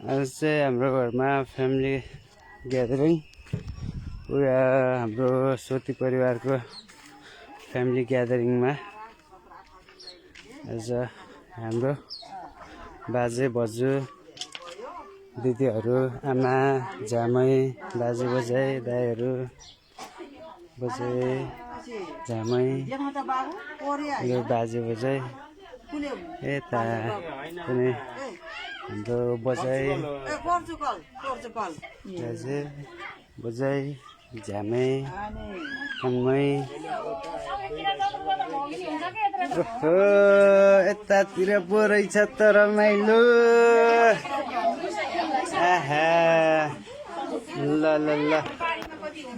आज चाहिँ हाम्रो घरमा फ्यामिली ग्यादरिङ पुरा हाम्रो सोती परिवारको फ्यामिली ग्यादरिङमा आज हाम्रो बाजे बजू दिदीहरू आमा जामै बाजे बजाइ दाइहरू बजाइ जामै यो बाजे बजाइ यता कुनै हाम्रो बजाइ बाजे बजाइ जामै कमै यतातिर पो रहेछ त रमाइलो आहा ल ल ल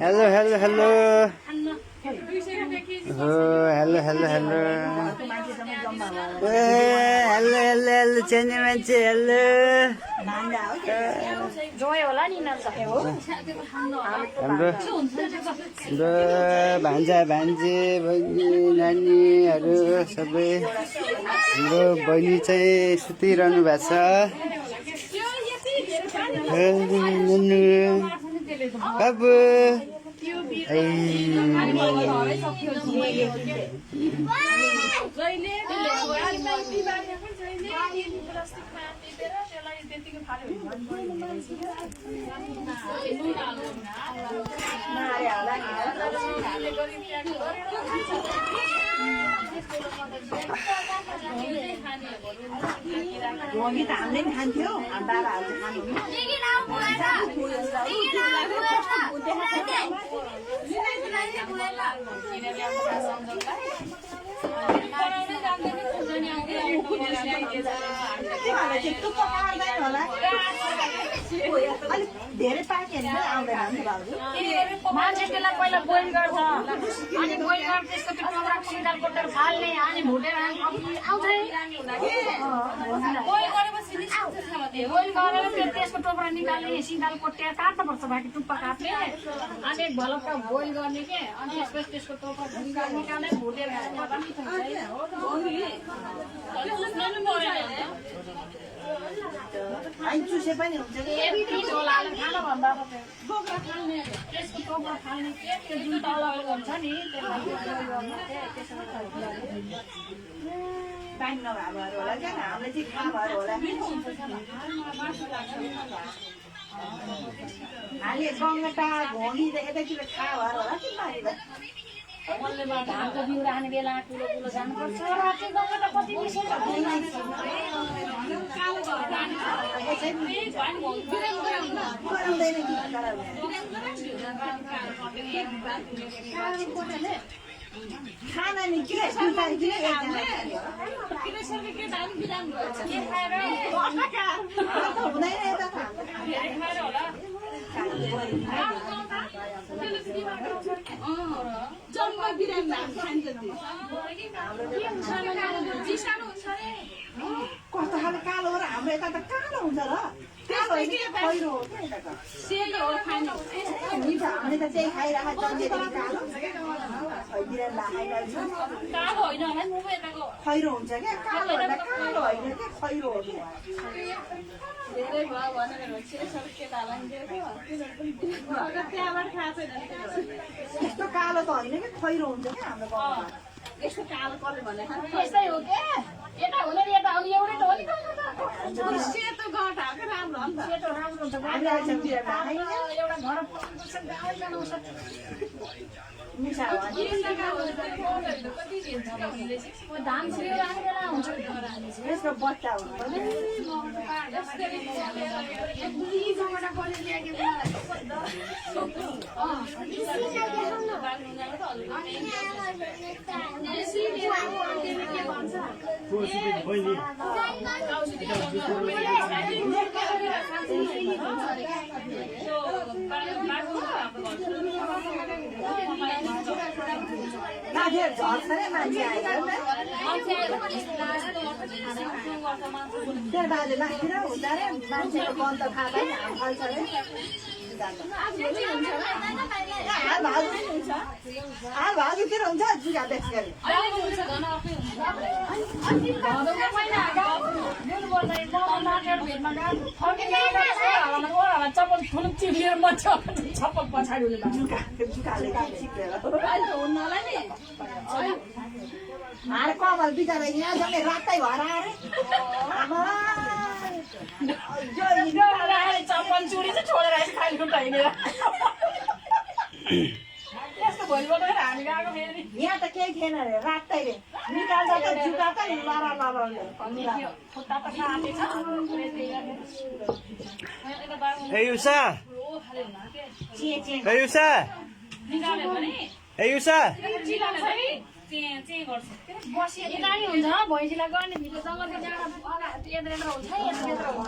हेलो हेलो हेलो हो हेलो हेलो हेलो ए हेलो हेलो हेलो चेन्ने मान्छे हेलो हाम्रो भान्जा भान्जे बहिनी नानीहरू सबै हाम्रो बहिनी चाहिँ सुतिरहनु भएको छ बाबु त हामीले पनि खान्थ्यो बाबाहरूले धेरै पाकेर आउँदैन मान्छे त्यसलाई पहिला बोइल गर्छ अनि बोइल गरेर त्यसको त्यो टोक्रा सिन्डाल कोटेर फाल्ने अनि भुटेर बोइल गरेर फेरि त्यसको टोक्रा निकाल्ने सिन्डाल कोटेर काट्नुपर्छ बाँकी टुप्पा काट्ने अनि एक भलक्क बोइल गर्ने के अनि त्यसपछि त्यसको टोक्रा निकाल्ने भुटेर चुसे पनि हुन्छ खानाभन्दा त्यसको टोक्रा फाल्ने के त्यो जुन तल हुन्छ नि पानी नभएर होला क्या हामीले चाहिँ खा भएर होला हामीले गङ्गटा घोडी यतातिर खा भएर होला कि मारिलाई धानको बिउ राख्ने बेला ठुलो ठुलो जानुपर्छ र त्यो गङ्गटा कति खाना नि के हुँदैन यता जम्मा बिरामी कस्तो खाले कालो र हाम्रो यता त कालो हुन्छ र हामीले त चाहिँ खाइरहेको खैरो हुन्छ क्या कालो कालो होइन क्या खैरो हो यस्तो कालो त होइन कि खैरो हुन्छ क्या हाम्रो गाउँमा यस्तो कालो कलर भने यस्तै हो क्या यता हुने यता आउने एउटै त हो नि सेतो गहट हाल्को राम्रो हो नि त सेतो राम्रो हुन्छ एउटा घर बनाउँछ मिठा हो धान छियो राख्ने बेला हुन्छ यसको बच्चा हुन्छ बाजे माथि हुन्छ अरे मान्छेको गन्ध खाँदैन फल्छ अरे भाजुतिर हुन्छ जुगा बेच गरे महिना साथीहरू भेटमा गएर फर्किँदा ओह्रालाई चप्पल ठुलो चिरिएर मान्छे चप्पल पछाडि उसले जुकाले चिपेर अहिले त हुन्नलाई नि हार कमल बिचरा यहाँ जम्मै रातै भएर आएर चप्पल चुडी चाहिँ छोडेर आएछ खाली खुट्टा हिँडेर यस्तो भोलिपल्ट हामी गएको फेरि यहाँ त केही थिएन रे रातै रे निकाल्दा त जुका त लरा खुट्टा त काटे छ ए युसा ए युसा निकाल्यो भने ए युसा नानी हुन्छ भैँसीलाई गर्ने भित्र जङ्गलको जाँडा यत्र यत्र हुन्छ यत्र यत्र हुन्छ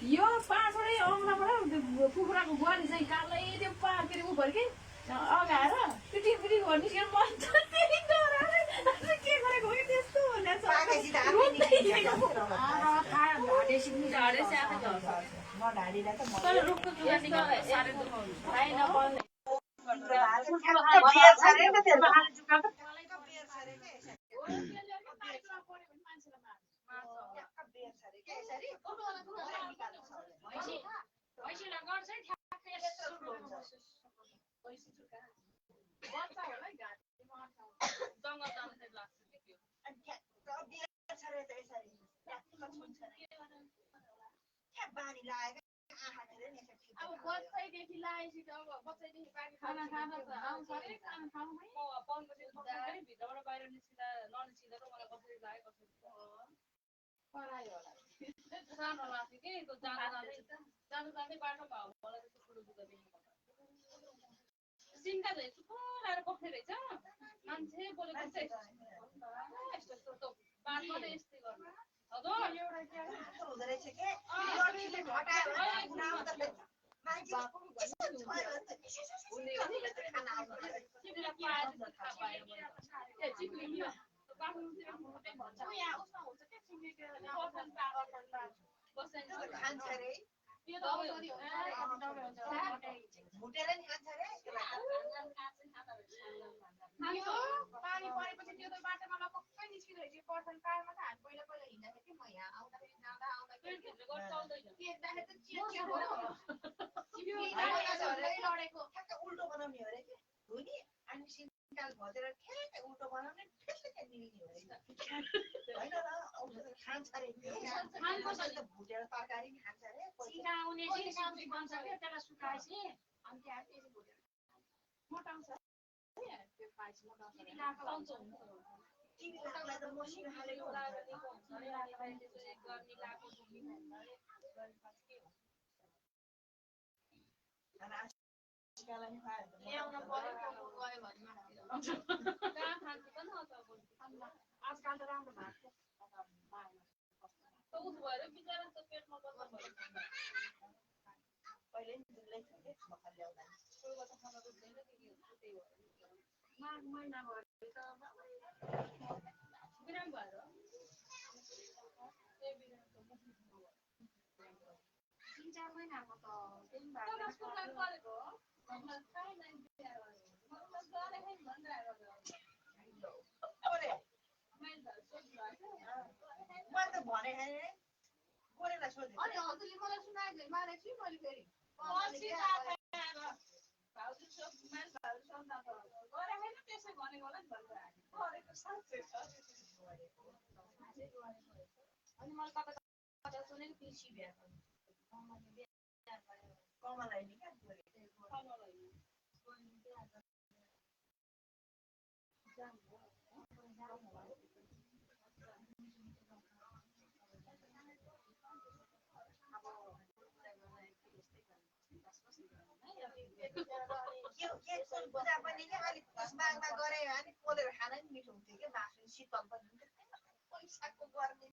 यो पाँचवटै औँलाबाट कुखुराको बुहारी चाहिँ कालै त्यो के अरे उ भयो कि अगाएर त्यो टिकटिक निस्केर मन के गरेको हो कि त्यस्तो अब बच्चैदेखि लगाएपछि त अब बच्चैदेखि खाना खाँदा त आउँछ अरे खाना खाउँ है भित्रबाट बाहिर निस्किँदा ननिस्किँदा त मलाई कसरी लाग्यो कसरी परायो होला सानो लाग्थ्यो कि त्यो जाँदै बाटो भयो मलाई त्यस्तो ठुलो दुःख देख्नु सिन्का झै चुपोर आएर बस्ने रहेछ मान्छे बोलेको यस्तो यस्तो बाटो नै यस्तै गर्नु हजुर हुँदो रहेछ के पानी परेपछि त्यो त बाटोमा लपक्कै निस्किँदो रहेछ पर्सन कारमा त हामी पहिला पहिला हिँड्दाखेरि कि म यहाँ आउँदाखेरि लडेको उल्टो बनाउने हो रे के हो नि अनि सिन्काल भजेर ठ्याक्कै उल्टो बनाउने ठ्याक्कै मिल्ने हो होइन र खान्छ अरे भुटेर तरकारी नि खान्छ अरे सिकाउने सब्जी बन्छ क्या त्यसलाई सुकाएपछि अनि त्यहाँ भुटेर मोटाउँछ त्यो खाएपछि मोटाउँछ टिभी लाग्लाई त मसिनो हालेको ल्याउन पर्यो गयो भने कहाँ खान्छ त न आजकल त राम्रो भएको छ उसो भएर बिचरा त पेटमा बस्नु भयो पहिले नि दुधलाई थियो मखा ल्याउँदा माघ महिना भयो त बिराम भएर 3-4 महिनाको त त्यही गरेको भने गोरेलाई सोधेँ अनि हजुरले मलाई सुनाइदियो मारेको छु मैले फेरि त्यसै भनेको होला नि अनि मैले कता सुनेको पिसी बिहा कमलाई नि क्या बुझा पनि अलिक मागमा गरे भने पोलेर खान नि मिठो हुन्थ्यो कि मासु शीतल पनि पैसाको गर्ने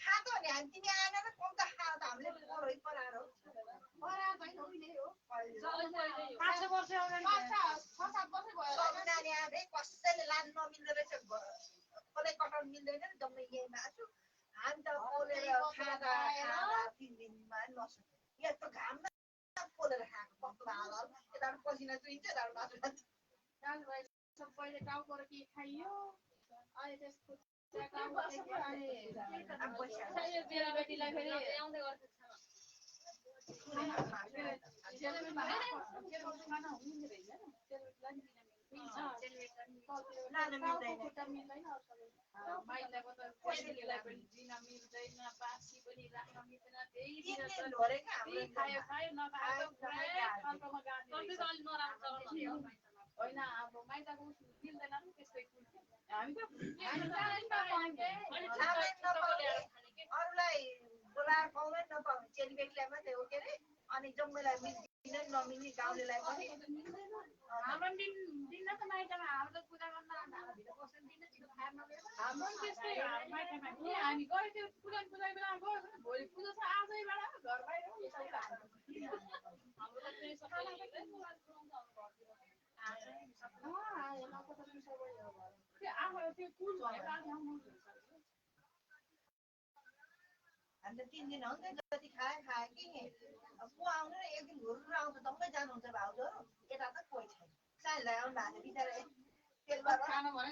खाँदो नि हामी तिमी आएन र कम त खाएर त हामीले पोलै पराएर खाँदा 3 दिनमा नसक्यो यस्तो घाममा पोलेर खाएको पतला हाल यताबाट पसिना चुहिन्छ यताबाट मासु खान्छ सबैले टाउको के खाइयो अहिले त्यसको बेटीलाई फेरि आउँदै गर्छ माइलाको त कसैलाई पनि दिन मिल्दैन बासी पनि राख्न मिल्दैन त्यही खायो खायो नखायो होइन अब माइलाको मिल्दैन नि त्यस्तै अरूलाई बोलाएर पाउँदैन नपाउने चेलीबेटीलाई मात्रै हो के अरे अनि जम्मैलाई मिल्ने नमिल्ने गाउँलेलाई पनि हाम्रो दिन त माइतमा हाम्रो त पूजा गर्न हाम्रो त्यस्तै माइतमा हामी गयो त्यो पूजा बेला गयो भोलि पूजा छ आजैबाट घर बाहिर हामी त 3 दिन हुन्छ जति खाए कि को आउनु र एक दिन घुर्नु आउँछ दम्मै जानुहुन्छ भाउजूहरू यता त कोही छैन साइलाई आउनु भएको थियो बिचरा तेलबाट खानु भने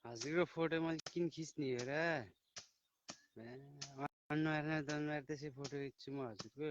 हजुरको फोटो मैले किन खिच्ने हो र अनुहारमा दनुहार त्यसै फोटो खिच्छु म हजुरको